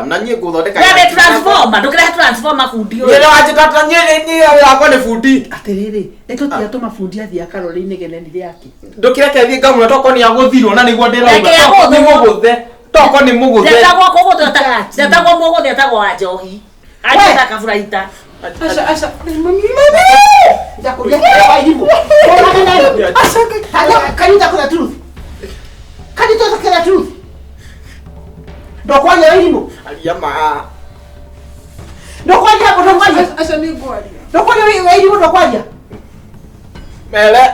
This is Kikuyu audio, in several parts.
Na niĩ ngũthondeka. We wĩ transformer, ndũkĩrehe transformer bundi ũyũ. Nyĩrĩ wanjĩtata nyĩrĩ niĩ wakwa nĩ bundi. Atĩrĩrĩ, nĩ tũtiga tũma bundi athiĩ akarore inegene rĩake. Ndũkĩreke thiĩ ngamũra toko nĩ agũthirwo na nĩguo ndĩrauga. Reke Toko nĩ agũthwo. mũgũthe. Toko nĩ mũgũthe. Ndetagwo kũgũthwo ta- ndetagwo mũgũthe etagwo wa njohi. Anjĩta kaburaita. Aca, aca. Mami! Ndakũria kwa irimũ. Ũraga nayo. Aca, can you talk the truth? Can you talk the truth? Ndokwaria irimũ. Aria ma. Ndokwaria, ndokwaria. Aca nĩ ngwaria. Ndokwaria wa irimũ ndokwaria. Mere.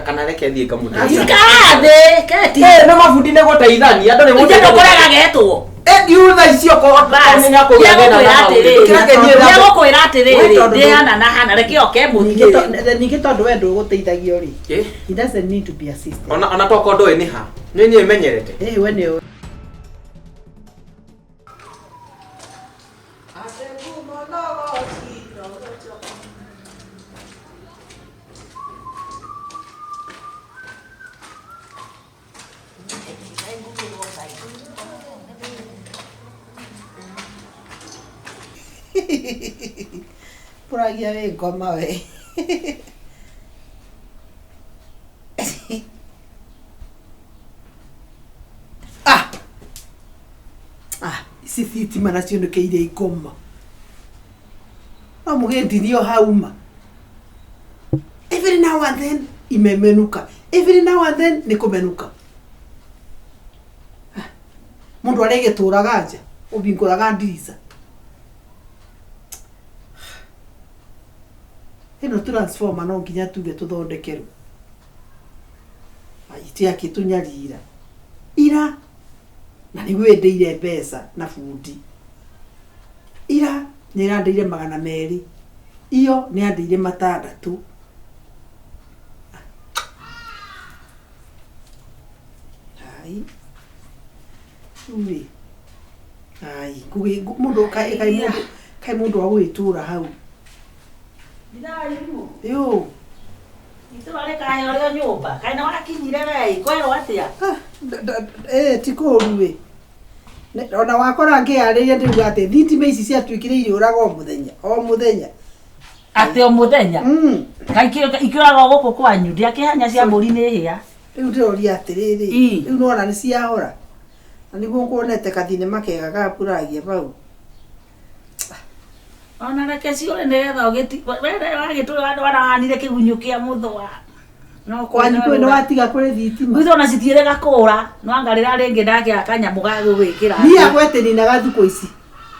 Kana reke thiĩ ngamũteithia. Ikara thĩ, Keti. Eh, no mabundi nĩ gũteithania andũ nĩ Ithe ndũkũrega getwo. Eh, ndiu thaa ici okorwo Bas, nĩ akũgĩa thĩna na hau. Ndũkĩreke thiĩ na- Nĩegũkwĩra atĩrĩrĩ, We tondũ ndĩ hana na hana, reke oke mũthiĩ. Ningĩ tondũ we ndũgũteithagio rĩ. Eh, He doesn't need to be assisted. ona toko ndũĩ nĩ ha. Nĩ niĩ menyerete. Eh, we nĩ ũĩ. Puragia wĩ ngoma we. Ah! Ah, ici thitima nacio nĩkĩire ngoma. No mũgĩndirio hau ma. Every now and then imemenuka. Every now and then nĩ kũmenuka. Ah, Mũndũ arĩgĩtũraga nja, ũbingũraga ndirica. Ĩno transformer no nginya tuge tũthondekerwo. Ai, akĩtũnyarira. Ira na nĩguo ĩndĩire mbeca na bundi. Ira nĩ ĩrandĩire 200. Iyo nĩ yandĩire 600. Ai. Rĩu rĩ. Ai, ngũgĩ mũndũ kaĩ kaĩ mũndũ kaĩ mũndũ wa gũgĩtũra hau. Yo. Itũra rĩkahe ũrĩa nyũmba. Kaĩ nĩ wakinyire we, kwerwo atĩa? Ah, eh, ti kũũru ĩ. Ona wakora ngĩyarĩria ndĩruga atĩ thitima ici ciatuĩkire irĩũraga o mũthenya o mũthenya. Atĩ o mũthenya. Kaĩ ikĩũraga o gũkũ kwanyu, ndiakĩhanya cia mbũri nĩ hĩa. Rĩu ndĩroria atĩrĩrĩ, Ii. rĩu nĩwona nĩ ciahora. Na nĩguo nguonete kathinema kega ga Puragia hau. Ona reke ciũre nĩgetha ũgĩti we wagĩtũra wanahanire kĩgunyũ kĩa mũthũa. No Kwanyu kwĩ nĩ watiga kũrĩ thitima. Gwitũ ona citiĩrĩga kũra, no anga rĩrĩa rĩngĩ ndakĩaga kanyamũ ga gũgwĩkĩra. Niĩ yakwa ĩtĩninaga thikũ ici.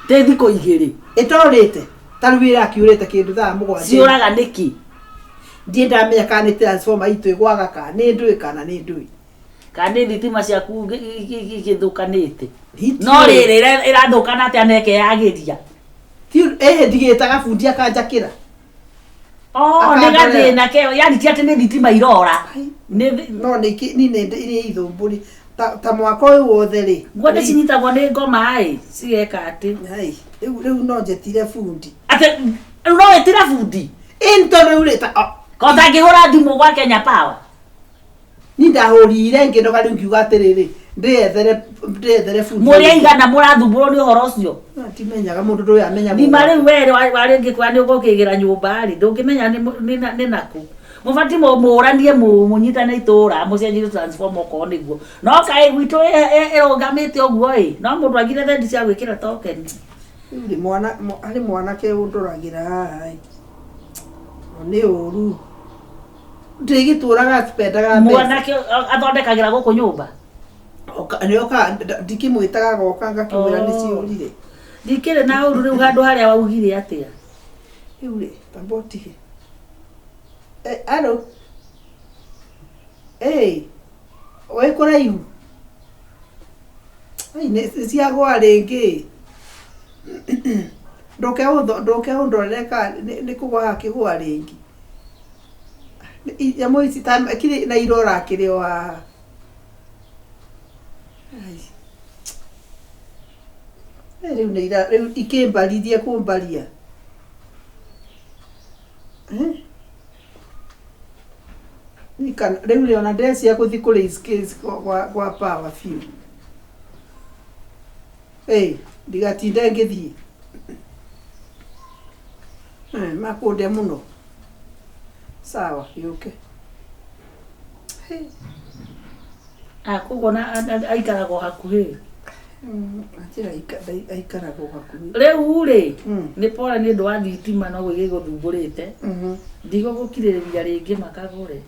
Tĩ thikũ igĩrĩ. Ĩtorĩte. Ta rĩu ĩrakiũrĩte kĩndũ thaa 7. Ciũraga nĩkĩ? Ndiĩ ndamenya kana nĩ transformer itũ ĩgwaga kana nĩ ndũĩ kana nĩ ndũĩ. Kana nĩ thitima ciaku igĩthũkanĩte. Ndiũĩ. No rĩrĩ ĩrathũkana atĩa na ĩkeyagĩria? Ĩhĩ ndigĩtaga bundi akanjakĩra. Oh, nĩ Akandorera. gathĩna keo, yani ti atĩ nĩ thitima irora. Nĩ No nĩ ni nĩ ithũmbũri. Ta mwaka ũyũ wothe rĩ. Nguo nĩ cinyitagwo nĩ ngoma ĩ, cigeka atĩ. Ai, rĩu rĩu no njetire bundi. Atĩ rĩu no wĩtire bundi? Ĩ tondũ rĩu rĩ ta Ko ũtangĩhũra thimũ gwa Kenya Power? Ni ndahũrire ngĩnoga rĩu ngiuga atĩrĩrĩ, ndĩyethere bundi. Mũrĩ aigana mũrathumbũrwo nĩ ũhoro ũcio? Ndimenyaga mũndũ ndũĩ amenya. Nima rĩu we warĩ ngĩkwa nĩ ũgũkĩgĩra nyũmba rĩ, ndũngĩmenya nĩ nakũ. Mũbatiĩ mũranie mũnyitane itũra mũcenjie transformer okorwo nĩguo. No kaĩ gwitũ ĩrũgamĩte ũguo ĩ, no mũndũ agire thendi cia gwĩkĩra token. Rĩu rĩ mwana harĩ mwanake ũndoragĩra haha ĩ. Nĩ ũru. Ndĩgĩtũraga spendaga mbeca. Mwanake athondekagĩra gũkũ nyũmba? Nĩoka ndikĩmwĩtaga agoka ngakĩmwĩra nĩ ciũrire. Ndikĩrĩ na ũru rĩu handũ harĩa waugire atĩa? Rĩu rĩ, tamba ũtige. Alo. Ĩ, wĩ kũraihu? Ai, nĩ ciagũa rĩngĩ. Ndũke ndũke ũndorere kana nĩ kũgũa hakĩgũa rĩngĩ. Nyamũ ici ta kiri na irora kĩrĩ o haha. Ai. Rĩu nĩ ira rĩu ikĩmbaririe kũmbaria. Rĩu rĩ ona ndĩreciria gũthiĩ kũrĩ skills kwa power biũ. Ĩ, ndigatinde ngĩthiĩ. Eh, makũndĩa mũno. Sawa, gĩũke. Hĩ, Ah, koguo na aikaragwo hakuhĩ. Anjĩra aikaragwo hakuhĩ. Rĩu rĩ, Mm. nĩ pore nĩ ũndũ wa thitima no gĩgũthumbũrĩte. Mhm. Ndigũgũkirĩrĩria rĩngĩ makagũre.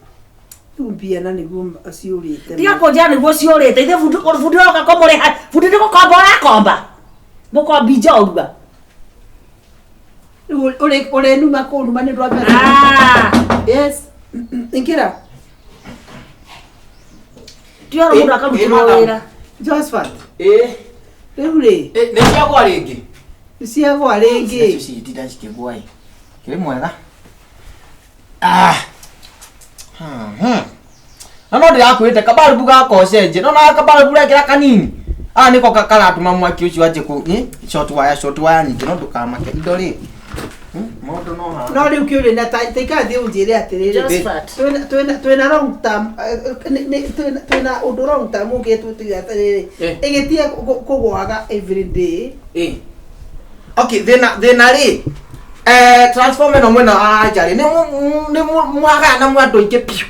Rĩu mbia na nĩguo ciũrĩte. Tiga kũnjĩra nĩguo ciũrĩte. Ithe bundi bundi ũroka kũmũrĩha. Bundi nĩ gũkomba ũrakomba. Mũkombi njorua. Rĩu ũrĩnuma kũnuma nĩ ũndũ wa mbeca. Ah, Yes. Ingĩra. ti ũhoro mũndũ akarutĩrwo madam. wĩra. Josephat, Ĩ, rĩu rĩ, ĩ, nĩ ciagwa rĩngĩ. ciagwa rĩngĩ. Nacio citinda cikĩgwa ĩ. Kĩrĩ mwega. Ah. Na no ndĩrakwĩrĩte kabarubu gaka ũcenjie. No na kabarubu ũrekĩra kanini. Aya nĩko karatũma mwaki ũcio wanjie kũ ĩ, short wire nyingĩ no ndũkamake indo rĩ. Maũndũ no haha. No rĩu kĩũria na ta ikara thiĩ ũnjĩre atĩrĩrĩ. Josephat. Twĩna long term twĩna ũndũ long term ũngĩtwo tuge atĩrĩrĩ. Eh. Ĩgĩtiga kũgwaga every day. Ĩ. Okay, thĩna thĩna rĩ transformer ĩno mwena wa anja rĩ nĩ mwagayana mwa andũ aingĩ biũ.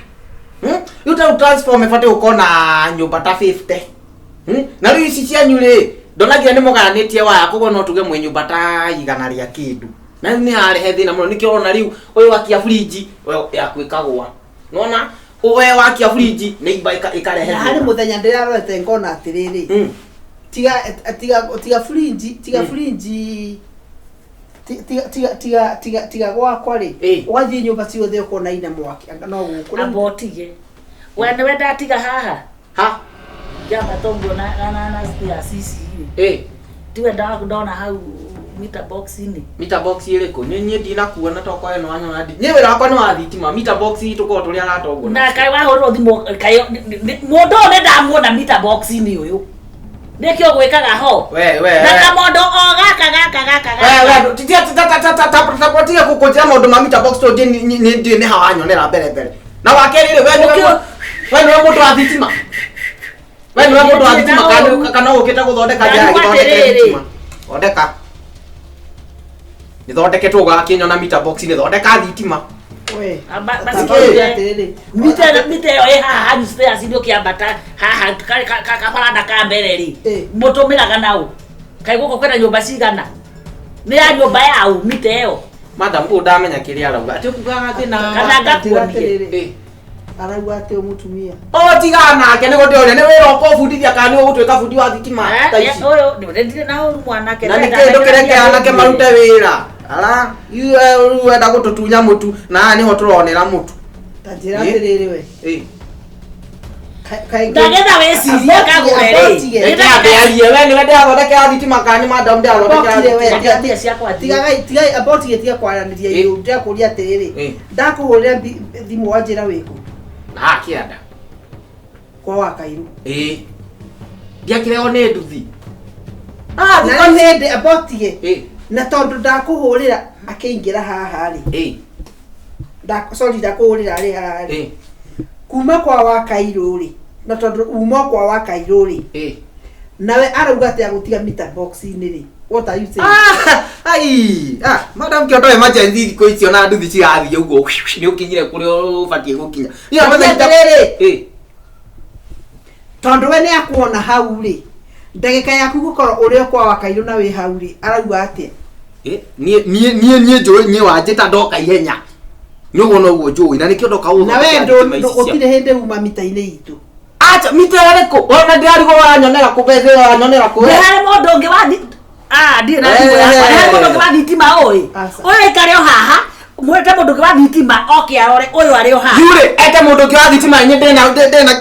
Rĩu ta rĩu transformer ĩbatiĩ gũkorwo na nyũmba ta 50. Na rĩu ici cianyu rĩ ndonagia nĩ mũgayanĩtie waya koguo no tuge mwĩ nyũmba ta igana rĩa kĩndũ. Na rĩu nĩ yarehe thĩna mũno nĩkĩo ũrona rĩu ũyũ wakia fridge we yaku ĩkagũa. Nĩwona we wakia fridge neighbor ĩkarehe Na harĩ thĩna. mũthenya ndĩrarorete ngona atĩrĩrĩ. Tiga tiga tiga fridge, tiga fridge tiga tiga tiga tiga tiga gwakwa rĩ. Ĩ. Ũgathiĩ nyũmba ciothe ũkona ina mwaki anga no gũkũ. Amba ũtige. We nĩwe ndatiga haha. Ha? Ngĩambata ũguo na na na na stairs ici rĩ. Ĩ. Tiwe ndona hau meter box-inĩ. Meter box ĩrĩkũ? Niĩ niĩ ndinakuona tokorwo ĩno wanyona ndi. Niĩ wĩra wakwa nĩ wa thitima. Meter box itũ korwo tũrĩ arata ũguo. Na kaĩ wahũrĩrwo thimũ kaĩ mũndũ ũyũ nĩ ndamuona meter box-inĩ ũyũ. Nĩkĩo gwĩkaga ho. We we. Na kamondo o gaka gaka gaka We gaka. we titia ta ta ta ta ta ta tiga kũkũnjĩra maũndũ ma meter box tondũ niĩ ndiũĩ nĩ ha wanyonera mbere mbere. Na wa kerĩ rĩ we nĩwe we nĩwe mũndũ wa thitima. We nĩwe mũndũ wa thitima kana kana ũkĩte gũthondeka njĩra Ndarigwo gĩthondeke atĩrĩrĩ. thitima. Thondeka. Nĩthondeketwo ũgakĩnyona meter box nĩ thondeka thitima. We. Amba- Tamba basi ũnjĩre atĩrĩrĩ. Mita ĩyo ĩ haha hanyu stairs inĩ ũkĩambata haha kabaranda ka mbere rĩ Ĩ. mũtũmĩraga naũ kaĩ gũkũ kwĩna nyũmba cigana nĩ ya nyũmba yaũ mita ĩyo Madam ũyũ ndamenya kĩrĩa arauga. Atĩ ũkugaga thĩna. Kana ngakuonie. Atĩrĩrĩ. Ĩ. Arauga atĩ mũtumia. O tiga nake nĩguo ndĩroria nĩ wĩra ũkũbundithia kana nĩ ũgũtuĩka bundi wa thitima ta ici. Ũyũ ndirĩ na ũru mwanake Na nĩkĩ ndũkĩreke anake marute wĩra. Ara, rĩu wenda gũtũtunya mũtu na haha nĩho tũronera mũtu. Ta njĩra Ĩ. atĩrĩrĩ we. Ĩ. Ndagetha wĩcirie kagũre rĩ. Reke ambe arie we nĩwe ndĩrathondekera thitima kana nĩ madam ndĩrathondekera Abotire we. thitima. Tiga mbia ciakwa thiĩ. Tigagai tigai abotige tiga kwaranĩria Ĩ. igũrũ ndĩrakũria atĩrĩrĩ. Ĩ. Ndakũhũrĩra thimũ wanjĩra wĩkũ? Na haha kĩanda. Kwa wa Kairũ. Ĩ. Ndiakĩrehwo nĩ nduthi. Ah, Na thikũ nĩ hĩndĩ abotige. Ĩ. Na tondũ ndakũhũrĩra akĩingĩra haha rĩ. Ĩ. Sorry ndakũhũrĩra arĩ haha rĩ. Ĩ. Kuma kwa wa Kairũ rĩ. Na tondũ uma kwa wa Kairũ rĩ. Ĩ. Nawe arauga atĩ agũtiga meter box-inĩ rĩ. What are you saying? Ah, ai, ah, madam kĩondo emergency thikũ icio na nduthi cirathiĩ ũguo nĩ ũkinyire kũrĩa ũbatiĩ gũkinya. Niĩ Atĩrĩrĩ. amenya- Ĩ. Tondũ we nĩ akuona hau rĩ. Ndagĩka yaku gũkorwo ũrĩ o kwa wa Kairũ na wĩ hau rĩ, arauga atĩa? Ĩ, niĩ niĩ niĩ niĩ njũĩ niĩ wanjĩta ndoka ihenya. Nĩ ũguo noguo njũĩ na nĩkĩo ndoka Na we gũthondekera thitima ici cia- gũtirĩ hĩndĩ uma mita-inĩ itũ. Acha mita ĩrĩkũ? Ona ndĩrarigwo wanyonera kũ mbeca wanyonera kũ? Nĩ harĩ mũndũ ũngĩ wa Ah, ndirĩ na thimũ yakwa. Nĩ harĩ mũndũ ũngĩ wa thitima ũĩ. Aca. Ũyũ aikare o haha mwĩte mũndũ ũngĩ wa thitima oke arore ũyũ arĩ o haha. Yurĩ, ete mũndũ ũngĩ wa thitima inyuĩ ndĩna ndĩna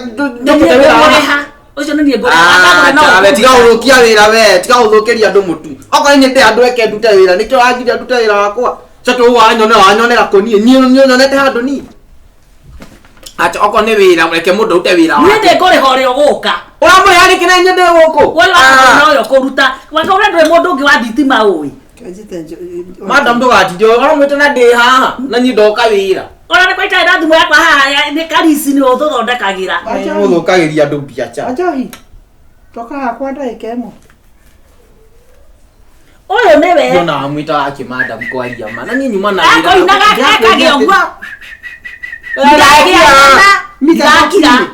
Nĩ niĩ ngũmũrĩha. Ũcio nĩ niĩ ngũrĩha. Ah, Akagũra no we tiga ũkũruta. gũthũkia wĩra we, tiga gũthũkĩria andũ mũtu. Okorwo inyuĩ ndĩ andũ eke ndute wĩra, nĩkĩo wangiria ndute wĩra wakwa. Coke ũguo wanyonera wanyonera kũ niĩ? Niĩ niĩ nyonete handũ niĩ. Acha okorwo nĩ wĩra reke mũndũ arute wĩra Niĩ wake. ndĩ ngũrĩha ũrĩa ũgũka. Ũramũrĩha nĩkĩ na inyuĩ ndĩ gũkũ? Ũyũ Ah. akagũra na ũyũ ũkũruta. Wakauga ndũrĩ mũndũ ũngĩ wa thitima ũĩ. Madam ndũgatinde ũramwĩta na ndĩ haha na niĩ ndoka wĩra. Ona nĩ kwa itarĩ na thimũ yakwa haha nĩ karisi nĩwe ũtũthondekagĩra. Wanjohi. Mũthũkagĩria andũ mbiaca. Wanjohi. Toka hakwa ndagĩka ĩmwe. Ndingĩona wamwĩta wa kĩmadam kwaria ma na niĩ nyuma na wĩra. Akoinaga ekage ũguo. Mita box Ndirakira. -inĩ.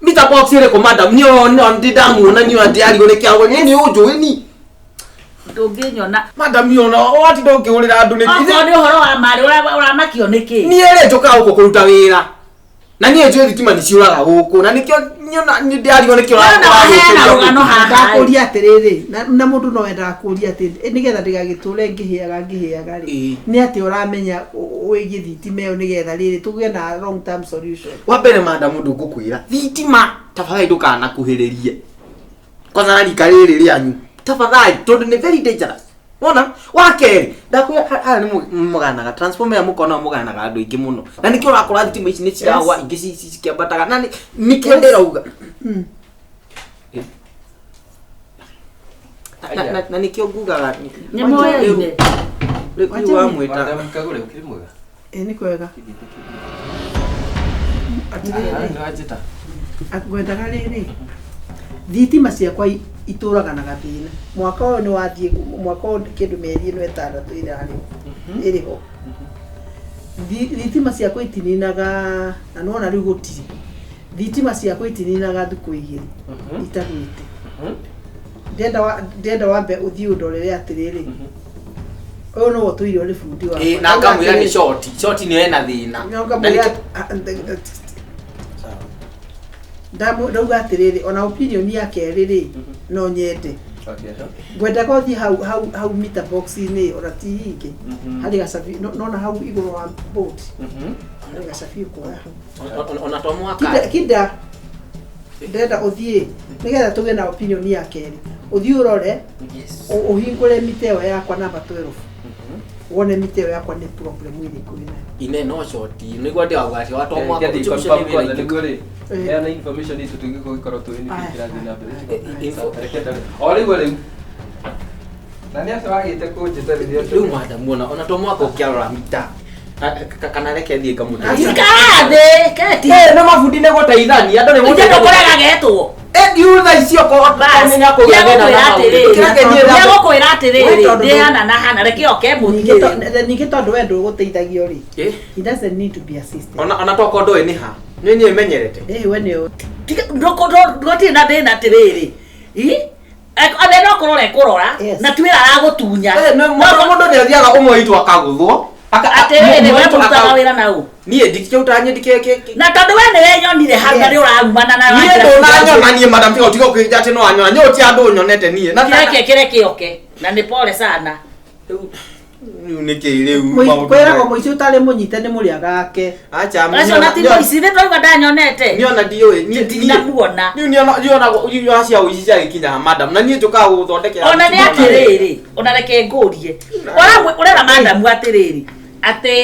Mita box ĩrĩkũ madam? Niĩ ona ndindamuona niĩ ona ndĩrarigwo nĩkĩ agwo. Niĩ nĩ ũnjũĩ ni. Ndũngĩnyona. Madam niĩ ona watinda ũkĩhũrĩra andũ nĩkĩ? Okorwo nĩ ũhoro wa marĩ ũramakio nĩkĩ? Niĩ rĩ njũkaga gũkũ kũruta wĩra. Na niĩ njũĩ thitima nĩ ciũraga gũkũ na nĩkĩo niĩ nĩ ndĩrarigwo nĩkĩ Wewe na waheana rũgano haha. Ndakũria atĩrĩrĩ, na mũndũ no endaga kũria atĩ nĩgetha ndĩgagĩtũre ngĩhĩaga ngĩhĩaga rĩ, Ĩĩ. nĩ atĩ ũramenya wĩgiĩ thitima ĩyo nĩgetha rĩrĩ tũgĩe na long term solution. Wa mbere madam ũndũ ngũkwĩra thitima tafadhali ndũkanakuhĩrĩrie kwanza na rika rĩrĩ rĩanyu tafadhali tondũ nĩ very dangerous wona wa kerĩ ndakwĩra haha nĩ mũganaga transformer ĩyo mũkona mũganaga andũ aingĩ mũno na nĩkĩo ũrakora thitima ici nĩ ciragwa ingĩ cikĩambataga na nĩkĩo ndĩrauga. Na nĩkĩo ngugaga Nĩ moyaine. rĩu wamwĩta Madam Kagure, ũkĩrĩ mwega? Ĩ nĩ kwega. Atĩrĩrĩ, Nĩ wanjĩta? ngwendaga rĩrĩ, thitima ciakwa itũraga na gathĩna. Mwaka ũyũ nĩ wathiĩ, mwaka ũyũ kĩndũ mĩeri ĩno ĩtandatũ ĩrarĩ ĩrĩ ho. Thitima ciakwa itininaga, na nĩwona rĩu gũtirĩ. Thitima ciakwa itininaga thikũ igĩrĩ itagwĩte. Ndĩrenda wambe ũthiĩ ũndorere atĩrĩrĩ, ũyũ nĩwe ũtũire ũrĩ bundi wakwa. Ĩ, na ngamwĩra nĩ short short nĩyo ĩna thĩna. No ngamwĩra ndauga atĩrĩrĩ, ona opinion ya kerĩ rĩ, no nyende. Ngwendaga ũthiĩ hau hau hau meter box-inĩ ona ti hingĩ, harĩ gacabi nona hau igũrũ wa board, harĩ gacabi ũkuoya hau. Ona to mwaka Kinda kinda ndĩrenda ũthiĩ nĩgetha tũgĩe na opinion ya kerĩ, ũthiĩ ũrore ũhingũre mita ĩyo yakwa namba 12, wone mita ĩyo yakwa nĩ problem ĩrĩkũ ĩnayo. Ine no short nĩguo ndĩrauga atĩ wa to mwaka Kĩathi ũcio ũcio confirm nĩ wĩra kwanza ingĩ. nĩguo rĩ, Ĩĩ. heana information itũ tũngĩkorwo tũĩ nĩkĩĩ Aya. kĩrathiĩ na mbere. Info- Reke ndore. O rĩu rĩu. Na nĩ atĩa wagĩte kũnjĩta rĩrĩa Rĩu madam ona to mwaka ũkĩarora mita kana reke thiĩ ngamũteithia. Ikara thĩ, keti. Nĩ mabundi nĩ gũteithania andũ nĩ Ithe ndũkũrega getwo. Rĩu thaa ici okorwo Bas, nĩ akũgĩa thĩna na maũndũ. Kĩreke niĩ Nĩegũkwĩra We atĩrĩrĩ, tondũ- ndĩ hana na hana, reke oke Ningĩ mũthiĩ. ningĩ tondũ we ndũgũteithagio rĩ, Eh? he doesn't need to be assisted. Ona tokorwo ndũĩ nĩ ha nĩ niĩ menyerete. Ĩĩ we nĩ ũĩ. Gũtirĩ na thĩna atĩrĩrĩ. Ane no kũrora ekũrora, Yes. na ti wĩra aragũtunya. Mũndũ nĩ athiaga ũmwe witũ akagũthwo. Atĩrĩrĩ, we mũrutaga wĩra na ũ? Niĩ ndikĩrutaga niĩ ndikĩ Na tondũ we nĩwenyonire hau na Yes. nĩ ũrarumana na niĩ ndũnanyona niĩ madam tiga tiga ũkĩnja atĩ no anyona niĩ ũti andũ nyonete niĩ na Kĩreke kĩreke oke, na nĩ pole sana. Rĩu nĩkĩ rĩu maũndũ Kwĩragwo maya? mũici ũtarĩ mũnyite nĩ mũrĩaga ake. Acha Acio na ti mũici, nĩ twaigua ndanyonete. niĩ ona ndiũĩ niĩ Ndinamuona. Rĩu niona cia ũici ciagĩkinya ha madam na niĩ njũkaga gũgũthondekera Ona nĩ thitima na- atĩrĩrĩ, ona reke ngũrie. Ũrera madamu atĩrĩrĩ, atĩ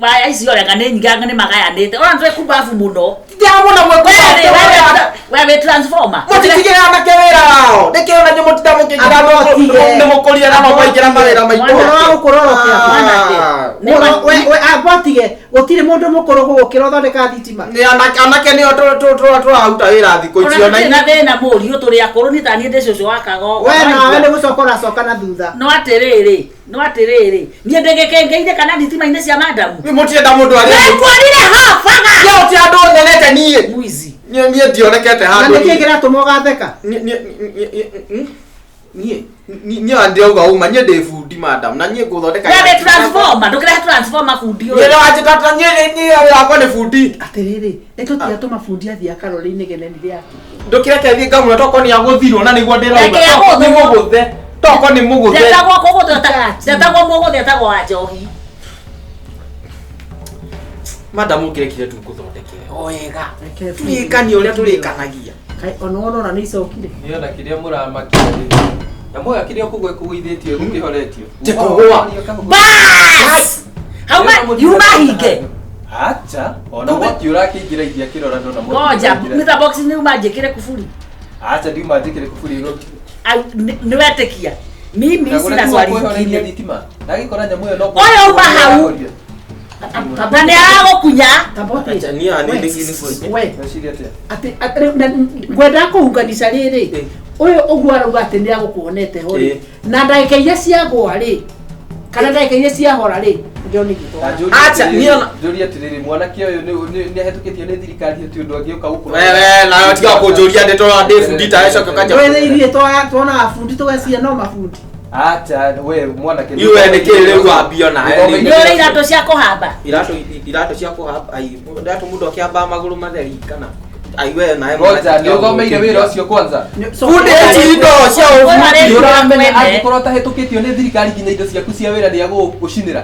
waya ici orega nĩ nyingĩ nĩ magayanĩte. Ona nĩ twĩkumbabu mũno. Ndĩramwona We mwĩkũmbabu. we wĩ transformer. Mũtitigĩre anake wĩra wao nĩkĩ ona inyuĩ mũtinda mũkĩingĩra Abotige. nĩ mũkũria na mũkaingĩra mawĩra maitũ. Ũhoro wa gũkũrorokera. Mwanake. Nĩ Ũhoro- we abotige gũtirĩ mũndũ mũkũrũ gũgũkĩra ũthondeka thitima. Nĩ anake nĩo tũraruta wĩra thikũ ici Ona ona tũtirĩ na thĩna mũriũ tũrĩ akũrũ nĩ ta niĩ ndĩ cũcũ wa kagogo. We nawe nĩ gũcoka ũracoka na thutha. No atĩrĩrĩ, no atĩrĩrĩ, niĩ ndĩgĩkĩngĩire kana thitima-inĩ cia madamu. Mũtirenda mũndũ arĩa Wekuonire habaga. Niĩ ũti andũ nyonete niĩ. Mwizi. Niĩ niĩ ndionekete Na handũ. nĩkĩ kĩratũma ũgatheka? Niĩ niĩ ndĩrauga uma niĩ ndĩ bundi madam na niĩ ngũthondeka. We wĩ transformer, ndũkĩrehe transformer bundi Niĩ ũyũ. nĩ wanjĩta niĩ niĩ wĩra wakwa nĩ bundi. Atĩrĩrĩ, nĩ tũtiratũma bundi athiĩ akarore inegene rĩake. Ndũkĩreke thiĩ ngamwĩra tokorwo nĩ agũthirwo na nĩguo ndĩrauga. Reke agũthwo. Nĩ mũgũthe. Tokorwo nĩ mũgũthe. Ndetagwo kũgũthwo ndetagwo mũgũthe etagwo wa njohi. Madam ũkĩrekire tu ngũthondekere. O wega. Reke Tũrĩkanie ũrĩa tũrĩkanagia. Kaĩ ona wona ona nĩ icokire. Nĩ ona kĩrĩa mũramakia rĩ. Nyamũ ĩyo kĩrĩa kũgwa ĩkũgũithĩtio ĩgũkĩhoretio. Ti kũgũa. Bas! Hau ma yuma hinge. Acha, ona mwaki ũrakĩingĩra iria kĩrora ndona mwaki. Ngoja, ũraingĩra. mita box nĩ uma njĩkĩre kuburi. Acha ndiuma njĩkĩre kuburi ĩgo. Au, nĩ wetĩkia. Mimi sina swali kũhoreria ingine. thitima. Ndagĩkora nyamũ ĩyo no Ũyũ uma hau. Na nĩ aragũkunya. Tabote. Acha niĩ We, nĩ we Weciria atĩa? atĩ ngwendaga kũhunganisha rĩrĩ. Ũyũ ũguo arauga atĩ nĩ agũkuonete ho rĩ. Ĩĩ. Na ndagĩka iria ciagũa rĩ, kana ndagĩka iria ciahora rĩ, ndĩrona igĩtwara. Acha, niĩ Njũrie atĩrĩrĩ, mwanake ũyũ nĩ ahĩtũkĩtio nĩ thirikari ĩtĩ ũndũ angĩũka gũkũ. Wewe nawe tiga kũnjũria ndeto ndĩ bundi ta coka kanja. Twethe ithuĩ twonaga bundi tũgeciria no mabundi. Acha, we mwanake. Niĩ we nĩ kĩĩ rĩu wambia nawe Nĩ rĩu? ũrĩ iratũ cia kũhamba. Iratũ cia kũhamba, ai, iratũ mũndũ akĩhamba magũrũ matheri kana ai we nawe Ngoja, nĩ ũthomeire wĩra ũcio kwanza. Bundi ici indo cia ũbundi. Nĩ ũramenya Mwene. angĩkorwo ũtahĩtũkĩtio nĩ thirikari nginya indo ciaku cia wĩra nĩ agũgũcinĩra.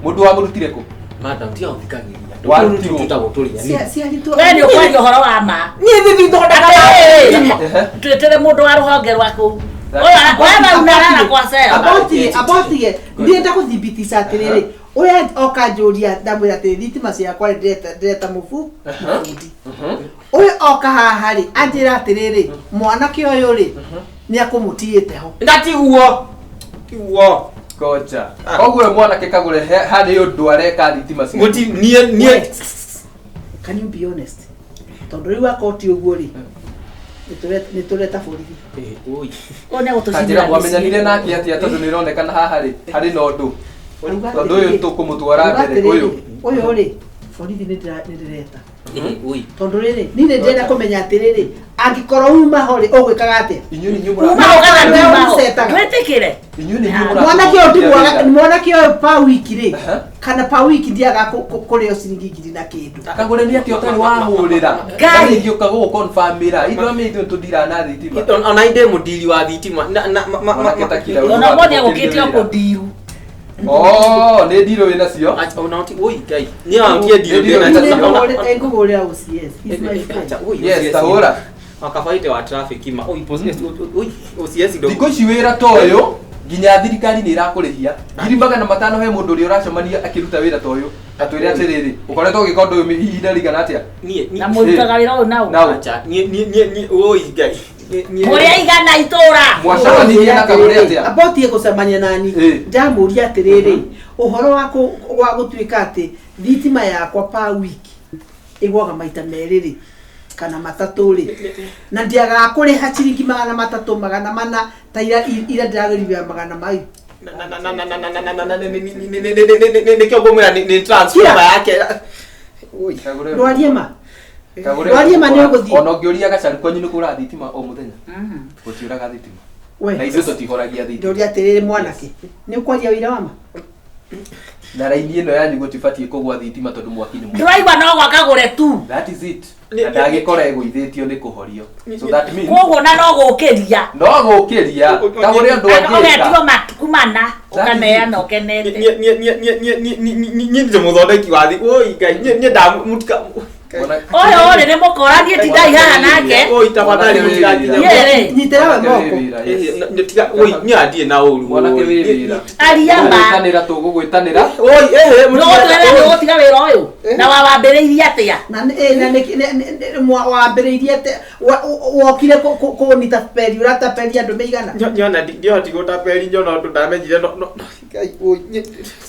Mũndũ wamũrutire kũ? Madam, tiga gũthikagĩrĩria. Warutirwo. Tũtagwo tũrĩa. Ciaritwo. We nĩ ũkwaria ũhoro wa ma. Niĩ thithi thondekaga Atĩrĩrĩ, Ehe. twĩtĩre mũndũ wa rũhonge rwaku. Ũyũ wewe unalala kwa cell. Abotige, abotige. Ndienda gũthibitica atĩrĩrĩ, ũrĩa oka njũria ndamwĩra atĩrĩ thitima ciakwa rĩ ndĩreta mũbu mũbundi. Ũyũ oka haha rĩ, anjĩra atĩrĩrĩ, mwanake ũyũ rĩ, nĩ akũmũtigĩte ho. Na tiguo. Tiguo. Ngoja. Ah. Koguo ũyũ mwanake Kagũre harĩ ũndũ areka thitima ciake. Guti niĩ niĩ Can you be honest? Tondũ rĩu akorwo ti ũguo rĩ, nĩ tũreta borithi. Eh, oi. Ũyũ nĩ Kanjĩra agũtũcinĩra mwamenyanire mĩciĩ. nake atĩa tondũ nĩ ĩronekana haha rĩ harĩ na ũndũ. Auga Tondũ ũyũ atĩrĩrĩ, tũkũmũtwara auga mbere atĩrĩrĩ, ũyũ. Ũyũ rĩ, borithi nĩ ndĩreta. Eh, oi. Tondũ rĩrĩ, niĩ nĩ ndĩrenda kũmenya atĩrĩrĩ, angĩkorwo uma ho rĩ, ũgwĩkaga atĩa? Inyuĩ nĩ inyuĩ Uma mũra- ho kana nduma ho. Ũcetaga. Twĩtĩkĩre. Inyuĩ nĩ inyuĩ mũra- Mwanake ũyũ ndimwaga, mwanake ũyũ pa wiki rĩ, Aha. kana pa wiki ndiaga kũrĩo ciringi ngiri na kĩndũ. Kagũre nĩ atĩa ũtarĩ wahũrĩra. Ngai. Ngai ũka gũgũconfirmĩra. Ithuĩ amĩ ithuĩ tũndira na thitima. Ona inde mũndiri wa thitima. Na na ma ma Mwanake ta kira ũyũ Ona ũmũthĩ agũkĩte o wĩra. kũndiru. Oh, nĩ ndirũ wĩna cio. Acha ona ti oi ngai. Niĩ angie ndirũ Ndirũ ndĩna wĩna Niĩ cio. ngũhũrĩra OCS. He's my friend. Acha oi. Yes, tahũra. Wakabaite wa traffic ma oi oi OCS ndo. Thikũ ici wĩra ta ũyũ nginya thirikari nĩ ĩrakũrĩhia 500,000 he mũndũ ũrĩa ũracemania akĩruta wĩra ta ũyũ atwĩre atĩrĩrĩ ũkoretwo ũgĩka ũndũ ũyũ ihinda rĩigana atĩa Niĩ Na mũrutaga wĩra ũyũ nao. Nao. Acha niĩ niĩ niĩ niĩ oi ngai. Niĩ Mũrĩ aigana itũra. Mwacemanirie na Kagũre atĩa? Abotie gũcemania nani Ĩ. ndamũria atĩrĩrĩ ũhoro wa gũtuĩka atĩ thitima yakwa pa wiki ĩgwaga maita merĩ rĩ kana matatũ rĩ na ndiagaga kũrĩha ciringi 300 400 ta ira ira ndĩragũrire magana mau na na na na na na na na na nĩkĩo ngũmwĩra nĩ transformer yake. Oi. Kagũre ndwarie ma Kagũre Ndwarie ma nĩ ũgũthiĩ. ona ũngĩũria Gacaru kwanyu nĩ kũra thitima o mũthenya gũtiũraga thitima we na ithuĩ tũtihoragia thitima ndoria atĩrĩrĩ mwanake nĩ ũkwaria ũira wa ma na raini ĩno yanyu gũtibatiĩ kũgwa thitima tondũ mwaki nĩ mũingĩ. Ndĩraigua no gwa Kagũre tu. That is it. Na ndagĩkora ĩgũithĩtio nĩ kũhorio. So that means Koguo na no gũkĩria. no gũkĩria Kagũre ũndũ Ũgetio angĩka. matukũ mana ũkaneana ũkenete. Niĩ niĩ niĩ niĩ niĩ niĩ niĩ niĩ ndĩ mũthondeki wa thi. Oi ngai niĩ niĩ ndamutika. Ũyũ rĩ nĩ mũkora niĩ tindai haha nake. Oi tafadhali mũtigakinya. Niĩ rĩ nyitĩra we moko Niĩ tiga oi niĩ andiĩ na ũru. Mwanake wĩ wĩra. aria ma. Tũgũgwĩtanĩra tũgũgwĩtanĩra. Oi ehe Nĩũgũtwĩra nĩũgũtiga wĩra ũyũ na wawambĩrĩirie atĩa? na nĩ na nĩ wambĩrĩirie atĩ wokire kũnita peri ũrataperi andũ meigana Nyona ndihoti gũtaperi nyona ũndũ ndamenyire no no ngai oi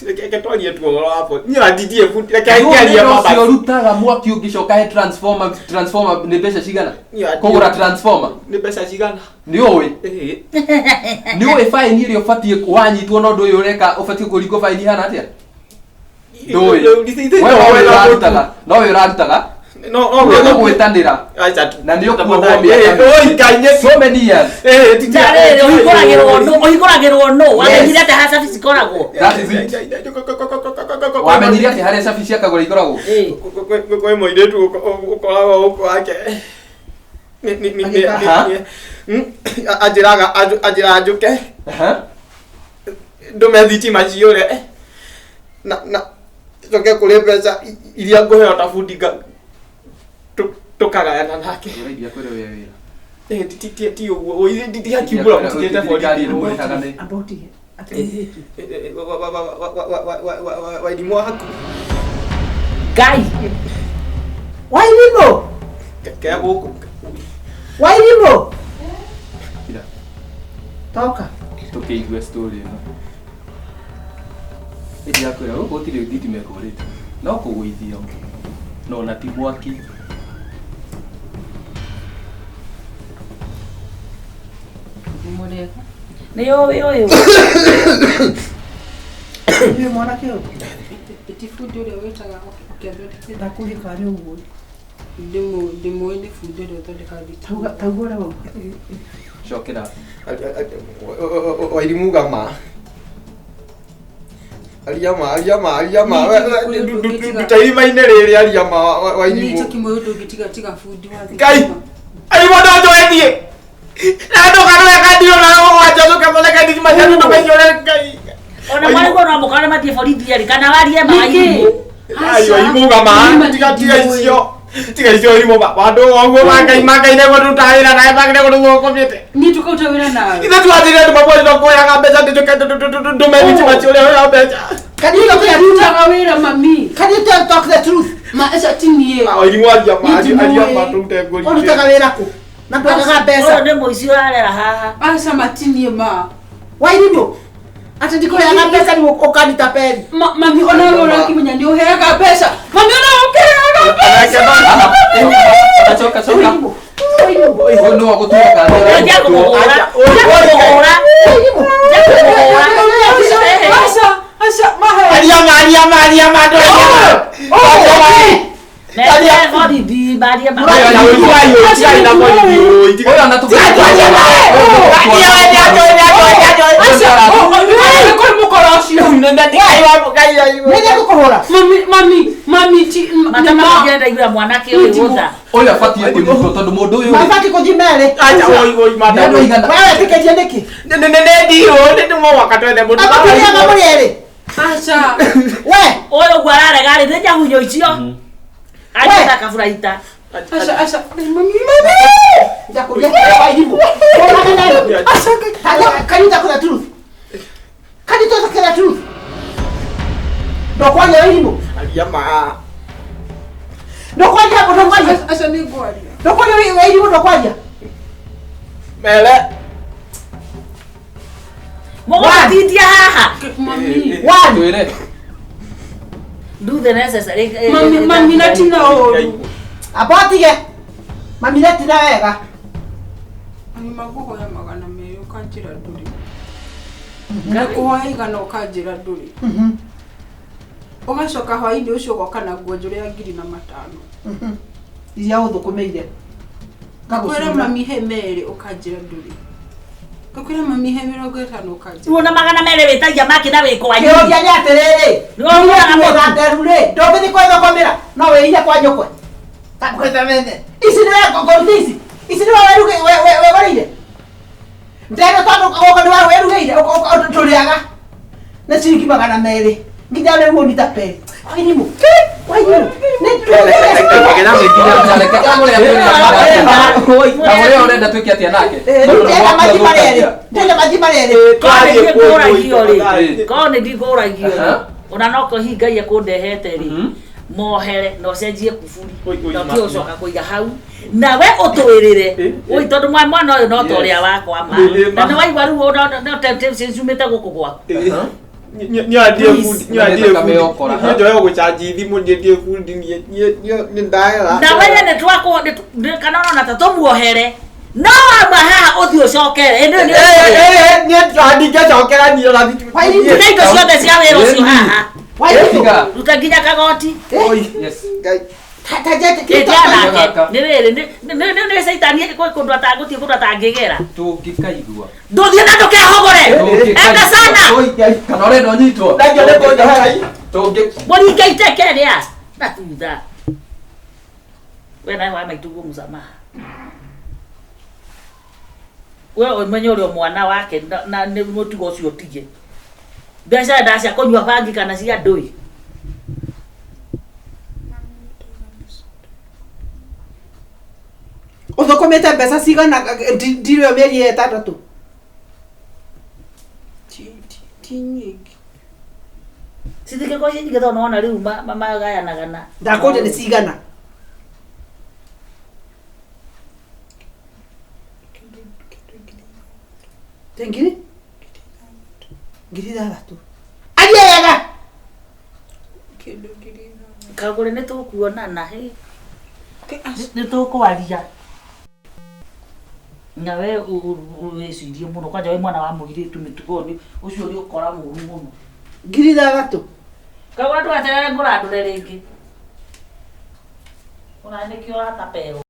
reke twarie tu ũhoro wa bo. Niĩ anditie bundi reke ngiarie Ũcio mama. ũrutaga mwaki ũngĩcoka he transformer transformer nĩ mbeca cigana? Niĩ andiĩ- Kũgũra transformer Nĩ mbeca cigana? nĩ ũĩ Ĩĩ. nĩ ũĩ baini ĩrĩa ũbatiĩ wanyitwo na ũndũ ũyũ ũreka ũbatiĩ kũringwo baini ihana atĩa? Ndũĩ. We no we ũrarutaga no we ũrarutaga No no nĩ ũgũgwĩtanĩra Acha tu. na nĩ ũkuohwo mĩaka Oi ngai nĩ so many years. Eh Na rĩrĩ ũhingũragĩrwo nũ? Ũhingũragĩrwo nũ? Wamenyire atĩa haha cabi cikoragwo? That is it. Wamenyire atĩ harĩa cabi cia Kagũre ikoragwo? Ĩ. Kwĩ mũirĩtu ũkoragwo gũkũ wake anjĩraga anjĩraga njũke Aha. ndũme thitima ciũre na na njoke kũrĩ mbeca iria ngũheo ta bundi tũkagayana nake. Ũraithia kwĩrwo wĩ wĩra. Eh, ti ũguo ndigakiumbũra mũtigĩte Thirikari borithi. ĩmũrĩhaga nĩ abotige atĩrĩrĩ Wairimũ waku Ngai. Wairimũ ke gũkũ. Wairimũ Kira. toka Tũkĩigue story ĩno. Ĩndĩ yakwĩra gũkũ gũtirĩ thitima ĩkũrĩte no kũgũithio no na ti mwaki. Mũrĩega. Nĩ ũĩ ũyũ. Nĩ mwanake ũyũ. Ti bundi ũrĩa wĩtaga ũkĩathondekete. Ndakũria kana nĩ ũguo. Ndĩmũĩ nĩ bundi ũrĩa ũthondekaga thitima. Tauga tauga ũrĩa wauga. Cokera. Wairimu uga ma. Aria ma, aria ma, aria ma. Niĩ ti Gĩkũyũ ndũngĩtiga- Nduta irima-inĩ rĩrĩ aria ma Niĩ Wairimu. tũkimũĩ ndũngĩtiga tiga bundi wa thitima. Ngai! Arimũ no njoe thiĩ. Na ndũkanore kandio na ũgwanja ũkathondeka thitima cia ndũkaiyũre Ngai. Ona mwarĩguo no mũkore mathiĩ borithi erĩ kana warie ma Nĩkĩ? Ai Wairimu uga ma. Tiga tiga icio. Tiga icio Wairimu ma. Andũ oguo ma Ngai ma Ngai nĩguo ndutaga wĩra nawe magĩrĩire gũtũgwo ũkomete. Niĩ tũkaruta wĩra nawe. Ithe twathire andũ mamwe no kuoyaga mbeca ndĩtũke ndũme thitima cia ũrĩa ũrĩa mbeca. Can you talk the truth? Ndutaga wĩra mami. Can you tell talk the truth? Ma aca ti niĩ. Wairimu aria ma Niĩ ndimũĩ. aria ma tũrute ngũri. Ũrutaga wĩra kũ? Na ndwagaga Ũyũ mbeca. nĩ mũici ũrarera haha. Aca matinie ma. Wairimu. Atĩ ndikũheaga mbeca rĩu ũkanitapeli. Mami ona we ũrakĩmenya nĩ ũheaga mbeca. Mami ona ũkĩheaga mbeca. Coka coka. Wairimu. Wairimu. Ũyũ nĩwe ũgũtuĩka kana nĩ Nja ũragũtua. kũmũhũra. Nja kũmũhũra. Nja kũmũhũra. Aca aca mahe. Aria ma aria ma aria ma ndũrĩ. Methie borithi marie ma. Ũyũ ona tũkĩ- Aca nĩ kũrĩ mũkora ũcio. Nĩ ngũkũhũra. Mami mami mami ti Mata nĩ ma. makĩenda igũra mwanake ũyũ gũtha. Ũyũ abatiĩ kũnyitwo tondũ mũndũ ũyũ rĩ, Mabati kũthiĩ merĩ. nĩ andũ aigana. Wewe wetĩkĩtie nĩkĩ? Amũtũrĩaga mũrĩ erĩ. Aca. We. Ũyũ ũguo ararega rĩ nĩ nyahunyo icio. Agĩta kaburaita. Aca aca mami mami. Ndakũria Wairimu. Ũraga nayo. Can you talk the truth? Can you talk the truth? Ndũkwaria Wairimu. Ndũkwaria ndũkwaria. Aca nĩ ngwaria. Ndũkwaria Wairimu ndũkwaria. Mũgũtindia haha. Mami. One. Twĩre. Do the necessary. Mami mami na tina ũru. Amba ũtige. Mami retina wega. Mami makũhoya 200 ũkanjĩra ndũrĩ. Ngakũhoya 100 ũkanjĩra ndũrĩ. Ũgacoka hwaĩ-inĩ ũcio ũgoka na nguo njũrũ ya 5,000. Iria ũthũkũmĩire. Ngakwĩra mami he 2 ũkanjĩra ndũrĩ. Ngakwĩra mami he 50 ũkanjĩra. Ruo na 200 wĩtagia maki na wĩ kwanyu. Kĩũria nĩ atĩrĩrĩ. Nĩwe ũgũraga mũtu. Nderu rĩ, ndũngĩthiĩ kwĩthũkũmĩra, no wĩire kwa nyũkwe. Takwĩte Ici nĩwe ngũruta ici. Ici nĩwe wegũrĩire. Ndeno tondũ gũkũ nĩwe wĩrugĩire, tũrĩaga. Na ciringi 200. Nginya rĩu ũnitapeli. Wairimu. Wairimu. Nĩ Reke kagũre kagũre ũrenda twĩke atĩa nake? Rĩu ndĩrenda mathi marĩ erĩ. Ndĩrenda mathi marĩ erĩ. Korwo nĩ ndikũragio rĩ. Korwo nĩ ndikũragio rĩ. Aha. Ona no kũhi Ngai ekũndehete rĩ. Mhm. Mohere na ũcenjie kuburi. Oi, oi, Na ma- ũtige gũcoka kũiga hau. Nawe ũtwĩrĩre. Oi tondũ mwana ũyũ no ta ũrĩa Yes. wakwa ma. Ĩ, Na ma. nĩ waigua rĩu no temptation ciumĩte gũkũ gwaku. Njoe gũcanji thimũ niĩ ndiĩ bundi niĩ niĩ ndahera. Na we nĩ twakũ kana ũrona ta tũmuohere. No wauma haha ũthiĩ ũcokere. Ĩ, nĩ- nĩ- Ndingĩcokera niĩ ona Wairimu. Ruta indo ciothe cia wĩra ũcio haha. Wairimu. Tiga. Ruta nginya kagoti. Yes. Ta njete Ĩtia Gaka. nake. Nĩ rĩrĩ nĩ caitani kwĩ kũndũ atagũthiĩ kũndũ atangĩgera. Tũngĩkaigua. Ndũthiĩ na ndũkehogore. Enda sana. Kana ũrenda ũnyitwo? Ndangĩo nĩ kũnjohera. Tũngĩ Mũringe iteke rĩa na thutha. We nawe wa maitũguo mũsamaha. We ũmenye ũrĩa mwana wake na nĩ mũtugo ũcio ũtige. Mbeca nda cia kũnyua bangi kana cia ndũi. Ũthũkũmĩte mbeca cigana ndirĩ mĩeri ĩtandatũ. Ti nyingĩ. Cithingĩkorwo ciĩ nyingĩ tondũ nĩwona rĩu magayanaga na. Ndakũria nĩ cigana. Te ngiri? 6,000. Aria wega. Kĩndũ 6,000. Kagũre nĩ tũkuonana hĩ. Nĩ tũkwaria. Na we wĩcirie mũno kwanja wĩ mwana wa mũirĩtu mĩtugo nĩ ũcio nĩ ũkora mũru mũno. 6000. Kagũra ndũgacerere ngũrandũre rĩngĩ. Ona nĩkĩo ũrataperwo.